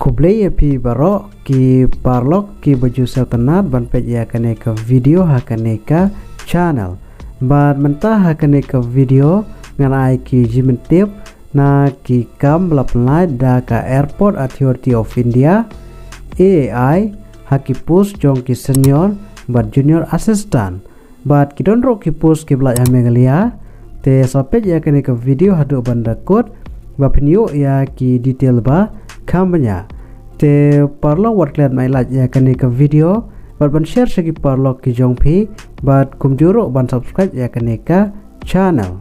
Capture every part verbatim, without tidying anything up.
Khublei ïa phi baroh ki paralok kiba ju sngewtynnat ban peit ïa kane ka video ha kane ka channel. Bad mynta ha kane ka video ngan ai ki jingpyntip na ki kam ba la pynlait da ka Airport Authority of India, A A I, ha ki post jong ki senior bad junior assistant. Bad ki don ruh ki post kiba lait ha Meghalaya. Te sa peit ïa kane ka video haduh ban da kut ba phin ïoh ïa ki detail ba kham bniah. Te paralok wat klet ban ai like ïa kane ka video bad ban share sha ki paralok ki jong phi bad kumjuh ruh ban subscribe ïa kane ka channel.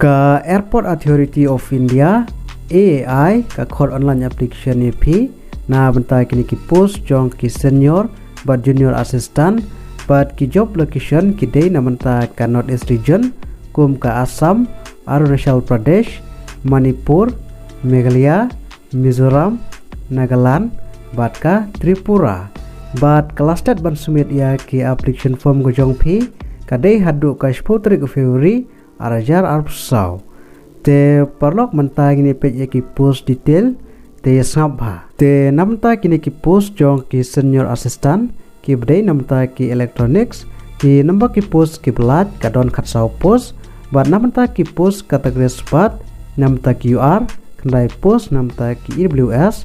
Ka Airport Authority of India, A A I, ka khot online application ïa phi na bynta kine ki post jong ki senior bad junior assistant bad ki job location ki dei na bynta ka North East region kum ka Assam, Arunachal Pradesh, Manipur, Meghalaya, Mizoram, Nagaland bad ka Tripura. Bad ka last date ban submit ïa ki application form ka jong phi ka dei haduh ka shiphew tarik u February ar hajar arphew saw. Te paralok mynta ngin ïa peit ïa ki post detail te ïa sngap bha. Te na bynta kine ki post jong ki senior assistant kiba dei na bynta ki electronics, ki number ki post kiba lait ka don khatsaw post bad na bynta ki post category spot na bynta ki U R khyndai post, na bynta ki E W S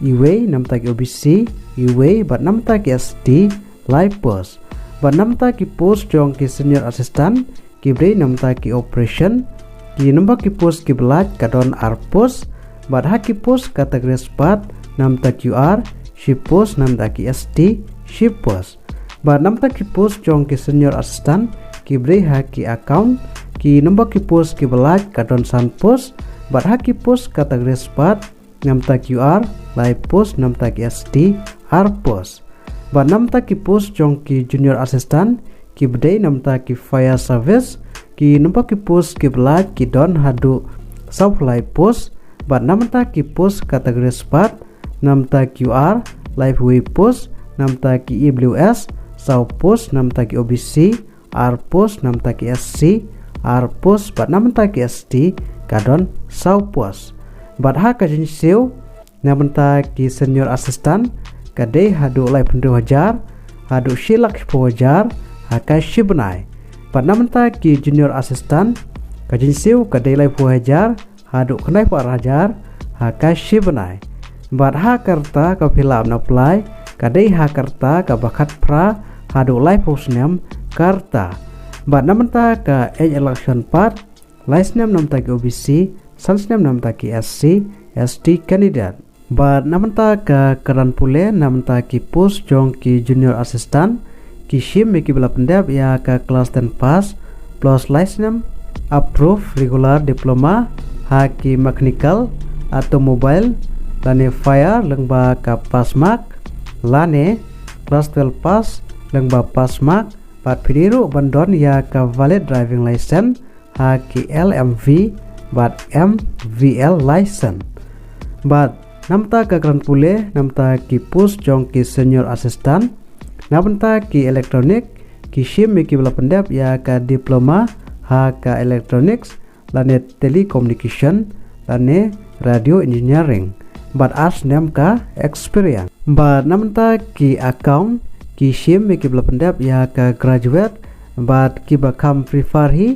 iwei, na bynta ki O B C iwei bad na bynta ki S T lai post. Bad na bynta ki post jong ki senior assistant kiba dei na bynta ki operation, ki number ki post kiba lait ka don ar post bad ha ki post category spot na bynta ki U R shi post, na bynta ki S T shi post. Bad na bynta ki post jong ki senior assistant kiba dei ha ki account, ki number ki post kiba lait ka don san post bad ha ki post category spot na bynta ki U R lai post, na bynta ki S T ar post. Bad na bynta ki post jong ki junior assistant kiba dei na bynta ki fire service, ki number ki post kiba lait ki don haduh sawphew lai post bad na bynta ki post category spot na bynta ki U R laiphew wei post, na bynta ki E W S saw post, na bynta ki O B C ar post, na bynta ki S C ar post bad na bynta ki S T ka don saw post. Bad ha ka jingsiew na bynta ki senior assistant ka dei haduh laiphew hynriew hajar haduh shi lak shiphew hajar ha ka shi bnai. Bad na bynta ki junior assistant ka jingsiew ka dei laiphew hajar haduh khyndaiphew ar hajar ha ka shi bnai. Bad ha ka rta kaba phi lah ban apply ka dei ha ka rta kaba khatphra haduh laiphew snem ka rta. Bad na bynta ka age relaxation pat, lai snem na bynta ki O B C, san snem na bynta ki S C, S T candidate. Bad na bynta ka kyrdan pule na bynta ki post jong ki junior assistant, ki shim ïa kiba la pyndep ïa ka klas ten pass plus lai snem approved regular diploma ha ki mechanical, automobile lane fire lyngba ka pass mark, lane klas twelve pass lyngba pass mark. Bad phi dei ruh ban don ïa ka valid driving license ha ki L M V bad M V L license. Bad na bynta ka kyrdan pule na bynta ki post jong ki senior assistant, na bynta ki electronic, ki shim ïa kiba la pyndep ïa ka diploma ha ka electronics lane telecommunication lane radio engineering bad ar snem ka experience. Bad na bynta ki account, ki shim ïa kiba la pyndep ïa ka graduate bad kiba kham prefer hi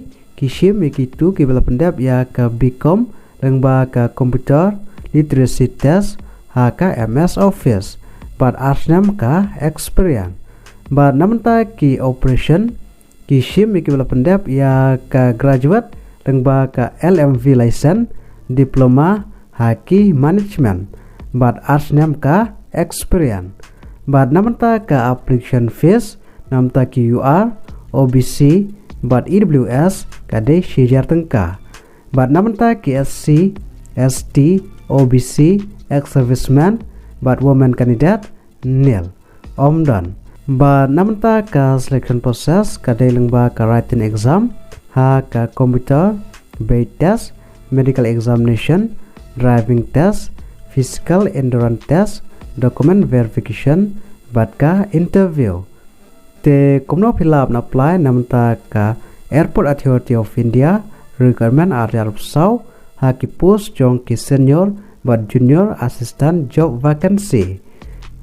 ki shim ïa kitu kiba la pyndep ïa ka B Com lyngba ka computer literacy test ha ka M S Office bad ar snem ka experience. Bad na bynta ki operation, ki shim ïa kiba la pyndep ïa ka graduate lyngba ka L M V license, diploma ha ki management bad ar snem ka experience. Bad na bynta ka application fees na bynta ki U R, O B C bad E W S ka dei shi hajar tyngka. Bad na bynta ki S C, S T, O B C, ex-serviceman bad women candidate nil, ym don. Bad na bynta ka selection process ka dei lyngba ka written exam ha ka computer, beit test, medical examination, driving test, physical endurance test, document verification bad ka interview. Te kumno phi lah ban apply na bynta ka Airport Authority of India Recruitment ar hajar arphew saw ha ki post jong ki senior bad junior assistant job vacancy.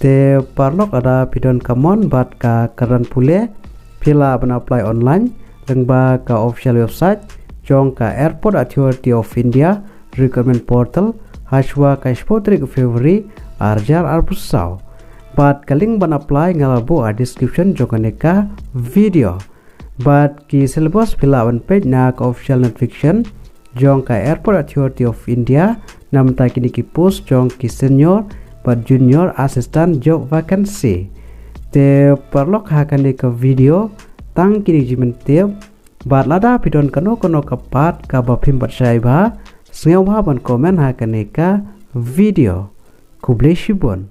Te paralok, lada phi don ka mon bad ka kyrdan pule, phi lah ban apply online lyngba ka official website jong ka Airport Authority of India recruitment portal ha shuwa ka shiphew tarik February ar hajar arphew saw. Bad ka link ban apply nga la buh ha description jong kane ka video. Bad ki syllabus phi lah ban peit na ka official notification jong ka Airport Authority of India na bynta kine ki post jong ki senior bad junior assistant job vacancy. Te paralok, ha kane ka video tang kine ki jingpyntip. Bad lada phi don kano kano ka pat kaba phim pat shai bha, sngewbha ban comment ha kane ka video. Khublei shibun.